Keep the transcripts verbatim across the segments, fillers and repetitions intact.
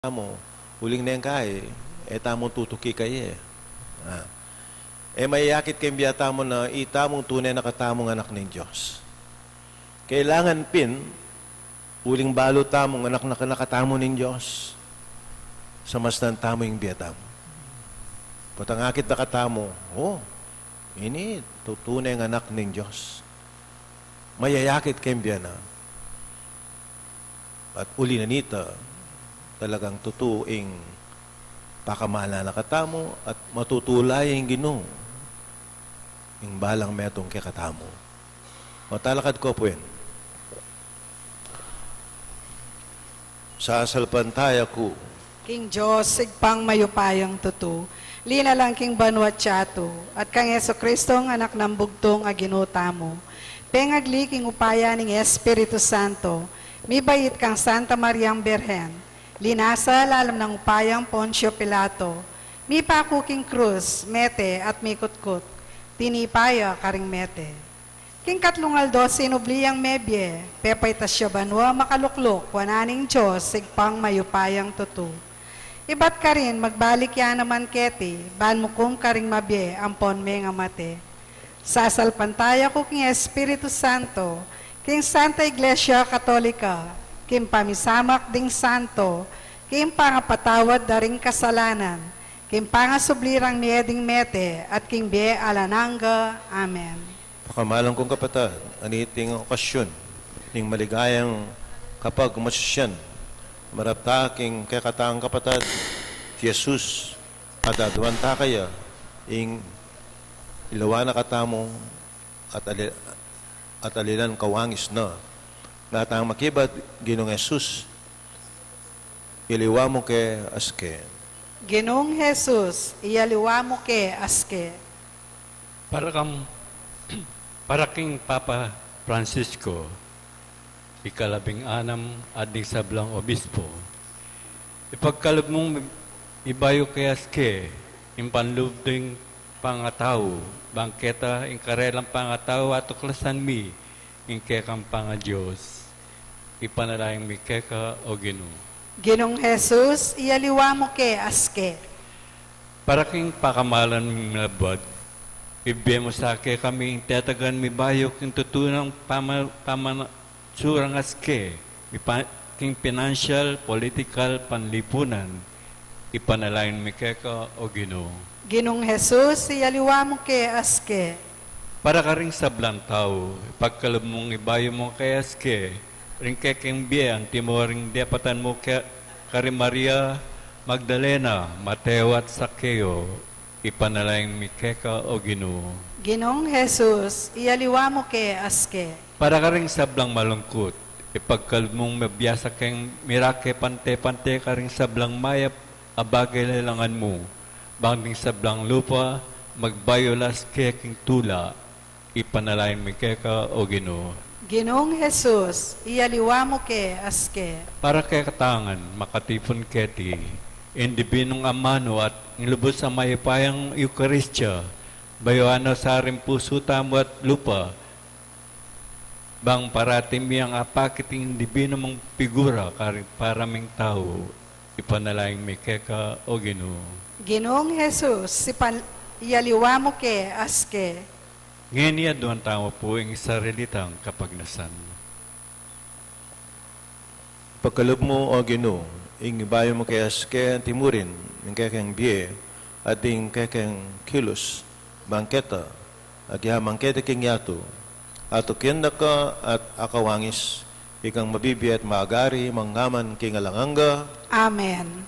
tamu, uling neng kai, e tamu tutuki kaya. Ah. E mayayakit keng bie tamu na itamu tune na katamung anak ning Dios. Kailangan pin, uling balu tamung anak na, na katamu ning Dios, samasnan tamu ing bie tamu. Potang akit na katamu, o, ini, tutu neng anak ning Dios. Mayayakit keng bie na. At uli na nita, talagang tutu ing pakamalan na katamu at matutula ing Ginu ing balang metung kekatamu. O talakad ko pwin. Sasalpantaya ku king Dios, Ibpang mayupayang tutu, linalang king banua at yatu, at kang Jesucristo, Anak nang bugtung a Ginu tamu, pengagli king upaya ning Espiritu Santo, mibait kang Santa Mariang Birhen, linasa lalam nang upayang Poncio Pilato, mipaku king krus, mete at mikutkut, tinipa ya karing mete. King katlung aldo sinubli yang mebie, pepaitas ya banua makalukluk wanan ning Dios, Ibpang mayupayang tutu. Ibat karin magbalik ya naman keti, ban mukum karing mabie ampon mengamate. Sasalpantaya ku king Espiritu Santo, king Santa Iglesia Katolika, king pamisamak ding santo, king pangapatawad da ring kasalanan, king pangasubli rang mie ding mete, at king bie alang angga. Amen. Pakamalan kung kapatad, aniting okasyun ning maligayang kapagmasusian, marap ta king kekatang kapatad Jesus, at aduan ta kaya ing ilawa na katamu at ali-, at alilan kawangis na. Ngatang makibat, Ginung Jesus, iyaliwa mu ke aske. Ginung Jesus, iyaliwa mu ke aske. Para kang, para king Papa Francisco, ikalabing anam at ding sablang obispo, ipagkalub mung ibayu ke aske ing panlub ding pangatau, bang keta ing karelang pangatau atuklasan mi ing kekang pangaDios. Ipanalangin mi keka, o Ginu. Ginung Jesus, iyaliwa mu ke aske. Para king pakamalan ming malabad, ibie mu sa kekami ing tetagan mi bayu king tutu nang pama-, pamana-, surang aske, ipa-, king pinansyal, politikal, panlipunan, ipanalangin mi keka, o Ginu. Ginung Jesus, iyaliwa mu ke aske. Para karing sablang tau, ipagkalub mung ibayu mu ke aske ring kekeng bie antimo ring depatan mu ke, kari Maria Magdalena, Mateo at Sakeo, ipanalangin mi keka, o Ginu. Ginung Jesus, iyaliwa mu ke aske. Para karing sablang malungkut, ipagkalub mung mabiasa keng mirake pante-pante karing sablang mayap a bage lelangan mu, bang ding sablang lupa magbayu la aske king tula, ipanalangin mi keka, o Ginu. Ginung Jesus, iyaliwa mu ke aske. Para kekatang makatipun keti ing dibinung amanu at ing lubus a mayupayang Eukaristia, bayuan na sa ring pusu tamu at lupa, bang parati mi yang apakit ing dibinu mung figura karing para ming tau, ipanalangin mi keka, o Ginu. Ginung Jesus, ipan-, iyaliwa mu ke aske. Ngeni aduan tamu pu ing sarili tang kapagnasan. Ipagkalub mu, o Ginu, ing ibayu mu ke aske antimurin ing kekeng bie at ing kekeng kilus, bang keta, agyamang keta king yatu, atukin da ka at akawangis, ikang mabibie at magari, mangga man king alang angga. Amen.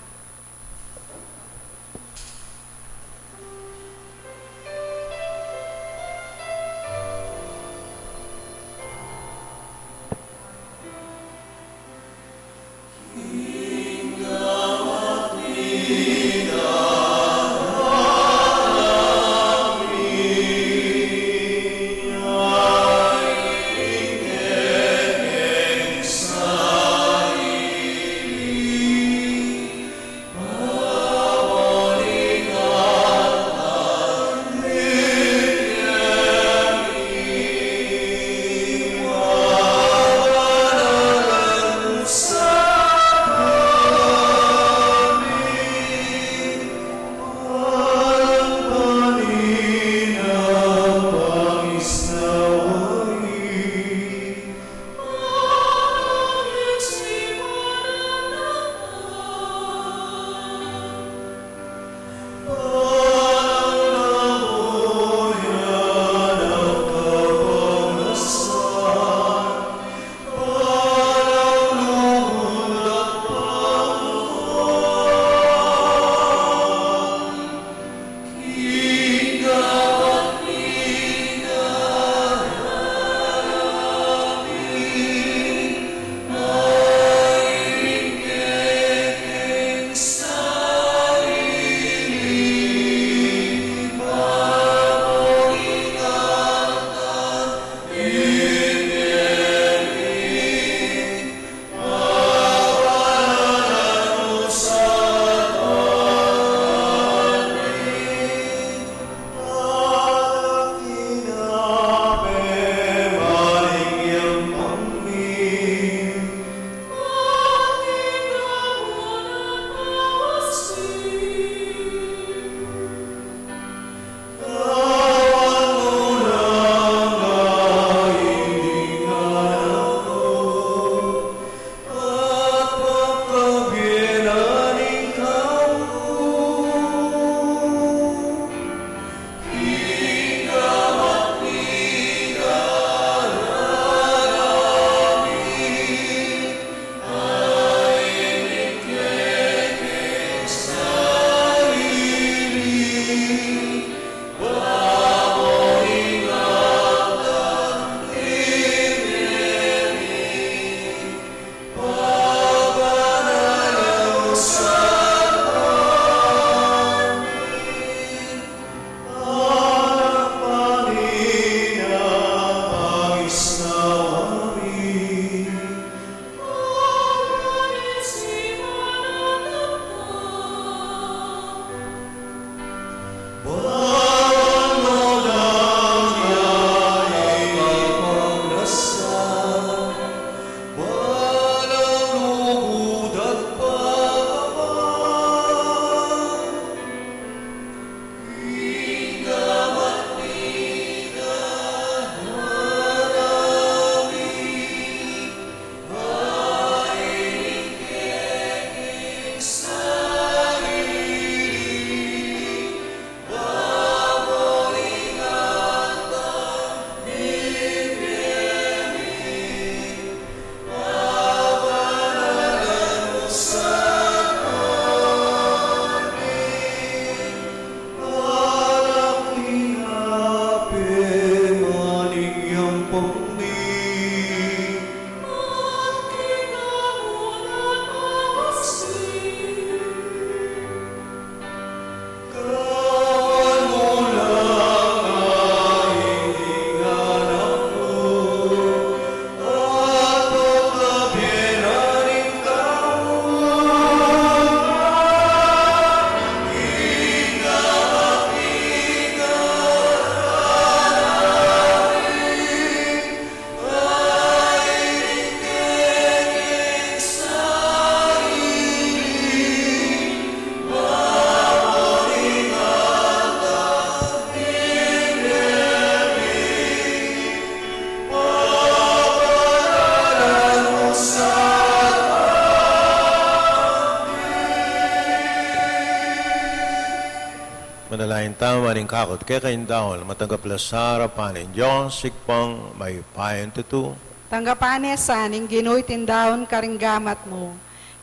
Manalangin tamu, ing kakut keka ing daun, matanggap la sa arapan ning Dios, Ibpang mayupayang tutu. Tanggapan na sa ning Ginu iting daun karing gamat mu,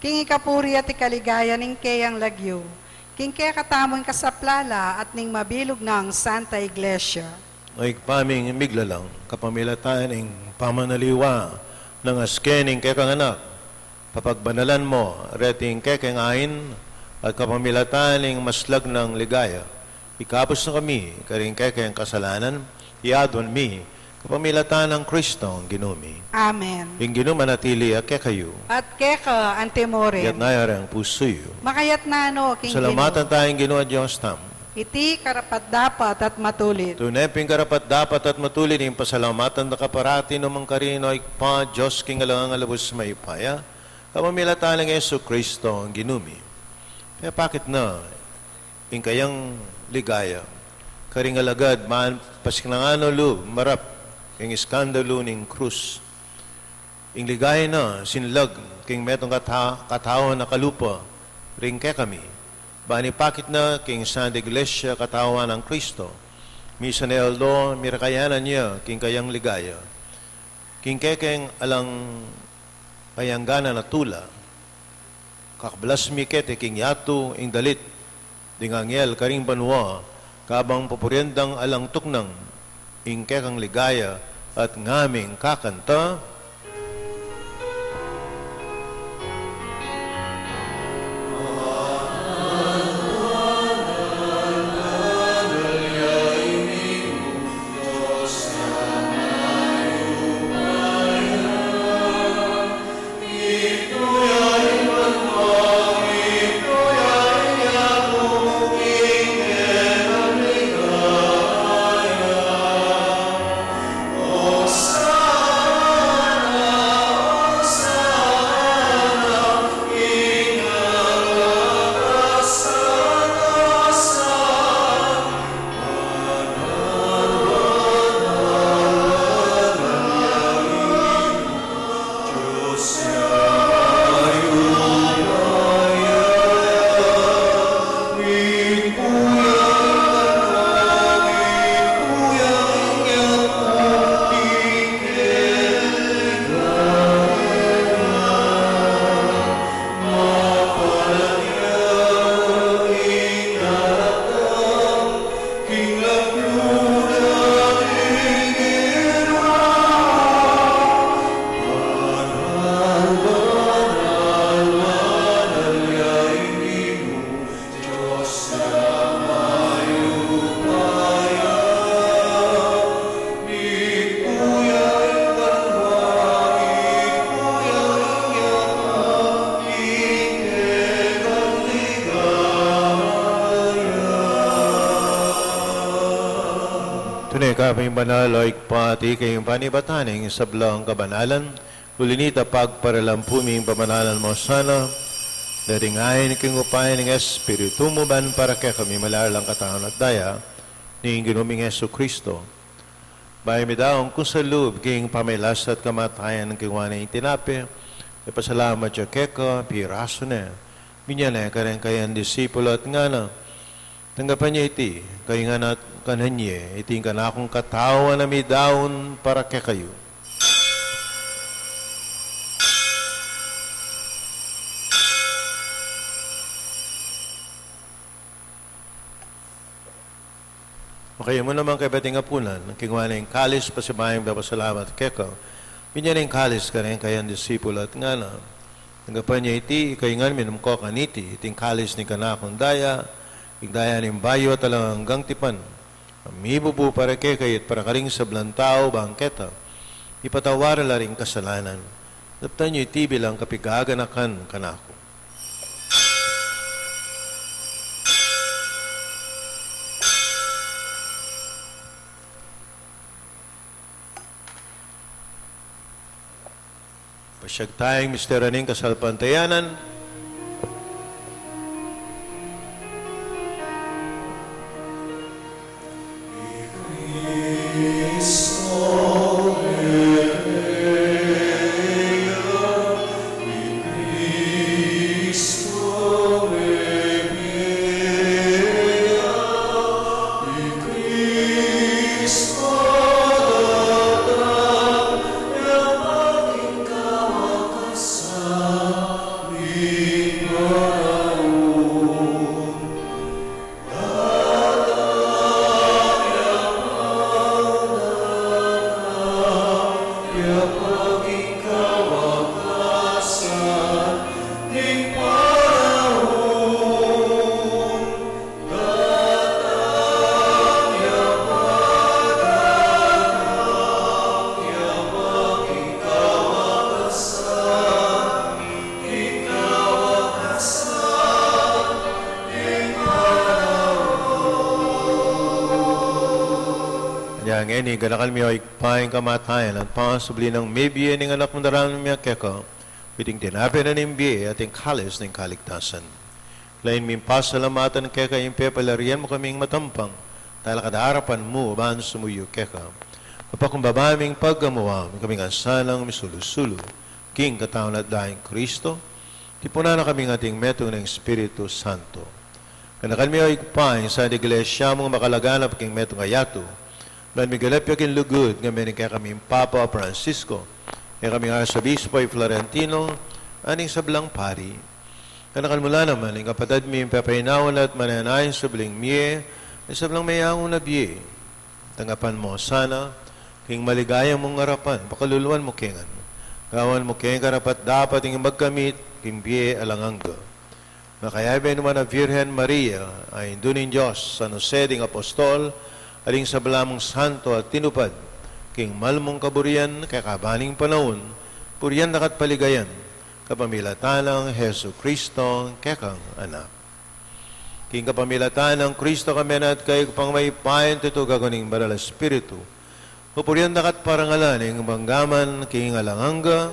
king ikapuri at ikaligaya ning keyang lagyu, king kekatamung kasaplalan at ning mabilug nang Santa Iglesia. O Ibpa ming miglalang, kapamilatan ning pamanaliwa nang aske ning kekang Anak, papagbanalan mu reting kekeng ain, at kapamilatan ning maslag nang ligaya, ikabus na kami karing kekeng kasalanan, iadwan mi kapamilatan nang Kristong Ginu mi. Amen. Ing Ginu manatili ya kekayu. At keka antimurin. Iyatas yu reng pusu yu. Makayatas no king Ginu. Pasalamatan taya ing Ginu a Dios tamu. Iti karapat-dapat at matulid. Tune pin karapat-dapat at matulid ing pasalamatan da ka parati, nu man karin, o Ibpa, Dios king alang angga, lubus mayupaya, kapamilatan nang Jesucristo a Ginu mi. Pepakit na ing kayang ligaya karing alagad, ban pasiknangan na lub marap king iskandalu ning krus. Ing ligaya na sinlag king metung kata-, katawan a kalupa ring kekami, ban ipakit na king Santa Iglesia katawan nang Kristo. Misan e aldo, mirakayanan ya king kayang ligaya, king kekeng alang kayangganan a tula. Kakablas mi keti king yatu ing dalit ding anghel karing banua, kabang pupurian dang alang tuknang ing kekang ligaya, at ngaming kakanta. Tune ka pin banal, o Ibpa, iti ing panibatan ning sablang kabanalan. Uli nita, pagparalan pu ming pamanalan mu sana, daring ain king upaya ning Espiritu mu, ban para kekami malalang katawan at daya ning Ginu ming Jesucristo. Bayu mi daun kusa lub king pamagkasakit at kamatayan, king kekang tinape, ipasalamat ya keka, pirasu ne, binie ne kareng kayang disipulu at ngana: Tanggapan ye iti, kayu ngan at kanan ye, iti ing kanakung katawan a midaun para kekayu. O kayu mu naman, kaybat ning apunan, kinua ne ing kalis, pasibayu ya ing pasalamat keka, binie ne ing kalis kareng kayang disipulu at ngana: Tanggapan ye iti, kayu ngan minum ko kaniti, iti ing kalis ning kanakung daya, ing daya ning bayu at alang anggang tipan, a mibubu para kekayu at para karing sablang tau, bang keta ipatawad la ring kasalanan. Daptan yu iti bilang kapaganakan kanaku. Pasiag taya king misteryu ning kasalpantayanan. Ngeni, ganakan mi, o Ibpa, ing kamatayan at pangasubli nang mebie ning Anak mung daraun mi keka, iting tinape na ning bie at ing kalis ning kaligtasan. Lain ming pasalamatan keka ing pepalarian mu kaming matampang, talakad arapan mu ban sumuyu keka. Kapakumbaba ming pagkamuam, ikami ngan sanang misulu-sulu king katawan at daya nang Kristo, tipunan na kami ngan ning metung ning Espiritu Santo. Ganakan mi, o Ibpa, ing Santa Iglesia mung makalaganap king metung a yatu, ban miganap ya king lugud, ngambe ning kekaming Papa Francisco, kekaming Arsobispo i Florentino, at ning sablang pari. Ganakan mu la naman ing kapatad ming pepainawa at manenaya king subling mie, ing sablang meyangu na bie. Tanggapan mu la sana king maligaya mung arapan, pakaluluan mu kami ngan. Gawan mu kaming karapat-dapat ing magkamit king bie alang angga. Makayabe mu man a Virgen Maria, a Indu ning Dios, San Jose ding Apostol, at ding sabla mung santo a tinupad king mal mung kaburian kekaba ning panaun, purian da ka at paligayan, kapamilatan nang Jesucristo, kekang Anak. King kapamilatan nang Kristo, kambe na at kaya, Ibpang mayupaya, tutu king lagyu ning Banal a Espiritu, pupurian da ka at parangalan ing mangga man king alang angga.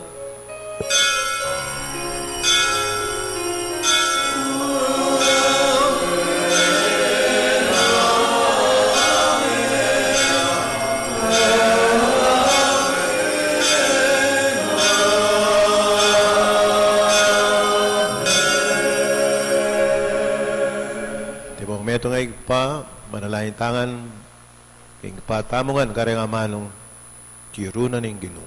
Tibuk metung a Ibpa, manalangin tamu ngan, king patamungan kareng amanu, tiru na ning Ginu.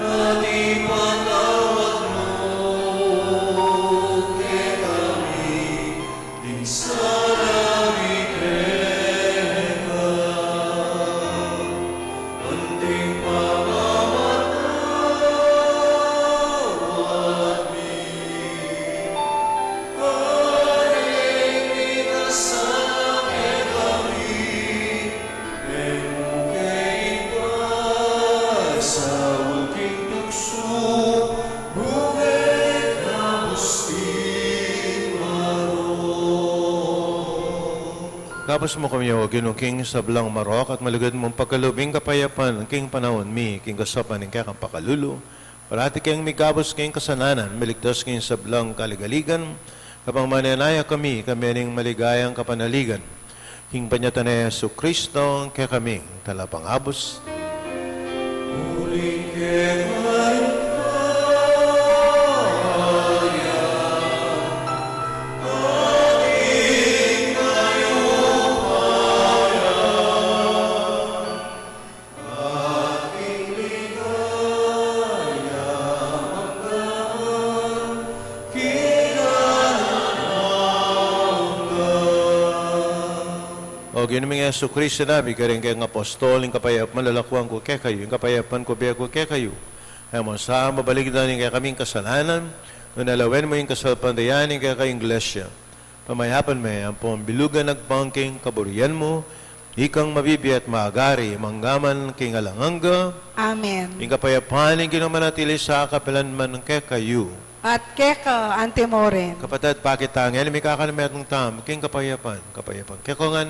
At ipatawad mu kekami ing sala mi keka, anting pamamatawad mi kareng mikasala kekami. Gabus mu kami, O Ginu, king sablang marok at malugud mung pagkalub ing kapayapan king panaun mi, king kasaupan ning kekang pakalulu. Parati keng migabus king kasalanan, miligtas king sablang kaligaligan, kapamilatan na kami, kami ning maligayang kapanaligan. King panyatang nang Jesucristo, kekaming talapangabus. Uling keka ing kaya, ating kayupayan. O Ginu ming Jesucristo, sinabi mu kareng kekang apostol, ing kapayapan lalakuan ku kekayu, ing kapayapan ku bie ku kekayu. E mu sa babalikdan ing kekaming kasalanan, nune lawen mu ing kasalpantayanan ning kekayung Iglesia. Pamayapan me ampon bilugan agpang king kaburian mu, ikang mabibie at magari, mangga man king alang angga. Amen. Ing kapayapan ning Ginu manatili sa kapilan man kekayu. At keka anti mu rin. Kapatad, pakit tang e mi kakanam metung tam king kapayapan, kapayapan keko ngan.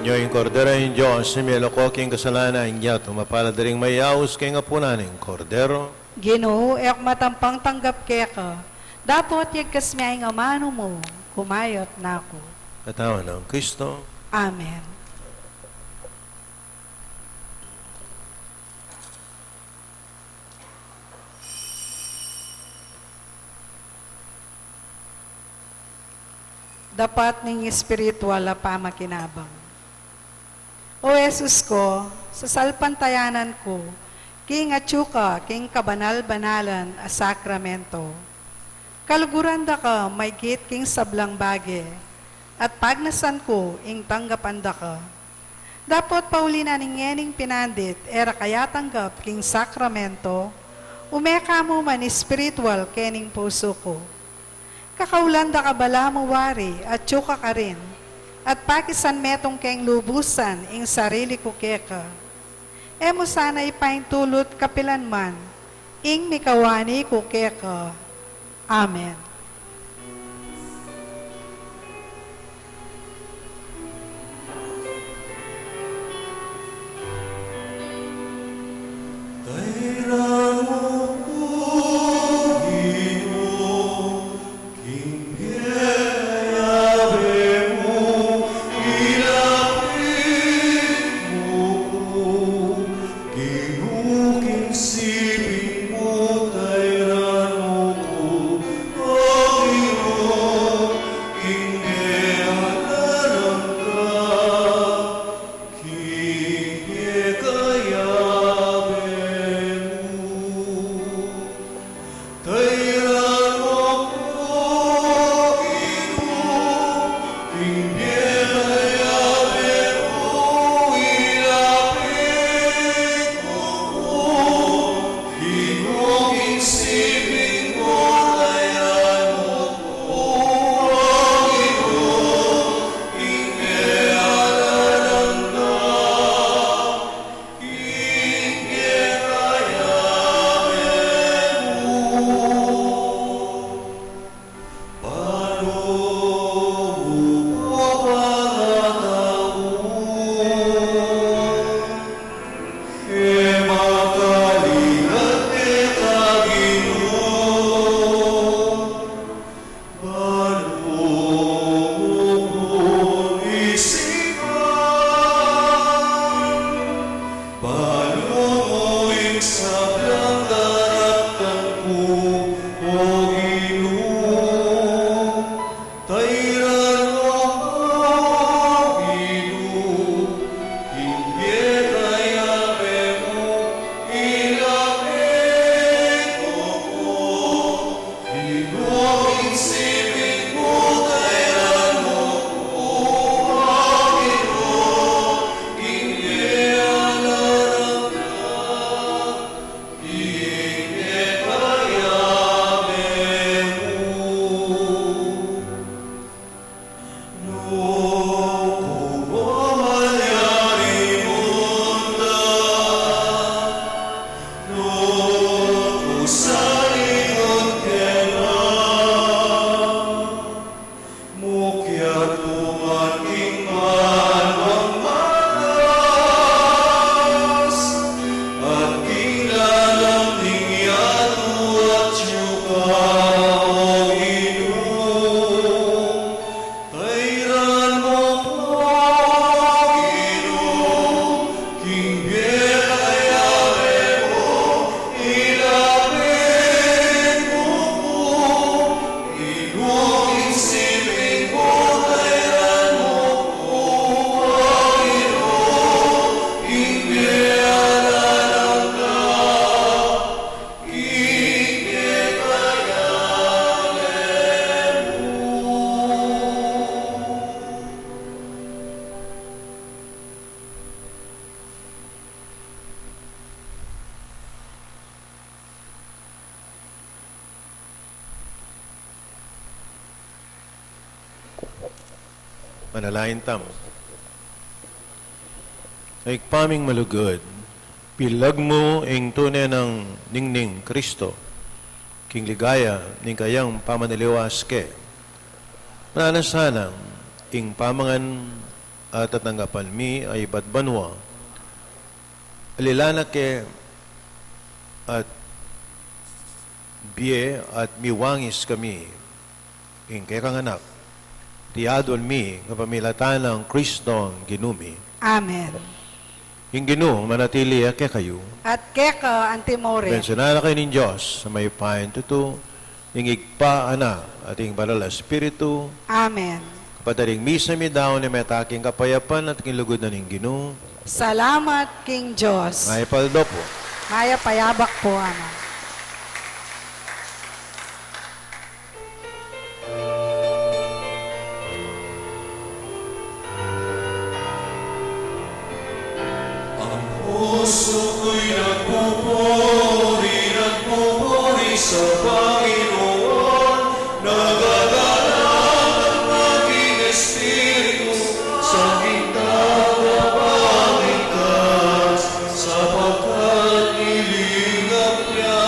Nyo ing Kordero ning Dios, a mialako king kasalanan ning yatu. Mapalad ding mayaus king apunan ning Kordero. Ginu, e ku matampang tanggap keka, dapot yagkas me ing amanu mu, kumayap na ku. Katawan nang Kristo. Amen. Dapat ning espiritual a pamakinabang. O Jesus ku, sasalpantayanan ku king atyu ka king kabanal-banalan a sakramento. Kaluguran da ka maigit king sablang bage, at pagnasan ku ing tanggapan da ka. Dapot pauli na ning ngening pinandit e ra ka atanggap king sakramento, ume ka mu man espiritual kening pusu ku. Kakaulan da ka balamu wari, atyu ka karin, at pakisan metung keng lubusan ing sarili ku keka. E mu sana ipaintulut kapilan man ing mikawani ku keka. Amen. Manalangin tamu. Ibpa ming malugud, pilag mu ing tune nang ningning Kristo king ligaya ning kayang pamanaliwas ke. Mananu sana ing pamangan at tatanggapan mi a ibat banua. Alilan na ke at bie at miwangis kami ing kekang Anak. Iti adwan mi kapamilatan nang Kristong Ginu mi. Amen. Ing Ginu manatili ya kekayu. At keka antimurin. Bendisyunan na kayu ning Dios a mayupayang tutu, ing Ibpa, Anak, at ing Banal a Espiritu. Amen. Kapatad, ing misa mi daun na mete king kapayapan at king lugud na ning Ginu. Salamat king Dios. Mayap a aldo pu. Mayap a yabak pu, Among. Ang puso ko'y nagpupuri, nagpupuri sa Panginoon, nagagalak ang aking espiritu sa aking tagapagligtas, sapagkat nilingap niya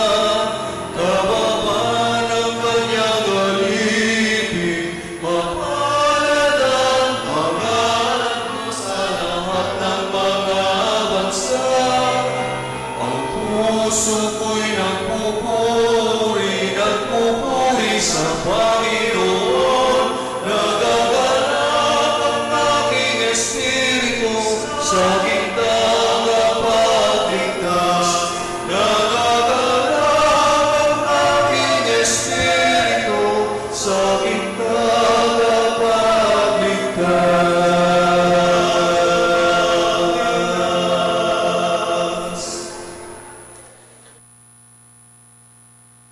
kababa ng kanyang alipin. Mapalad ang pangalan mo sa lahat ng mga bansa. Ang puso ko'y nagpupuri, nagpupuri sa Panginoon.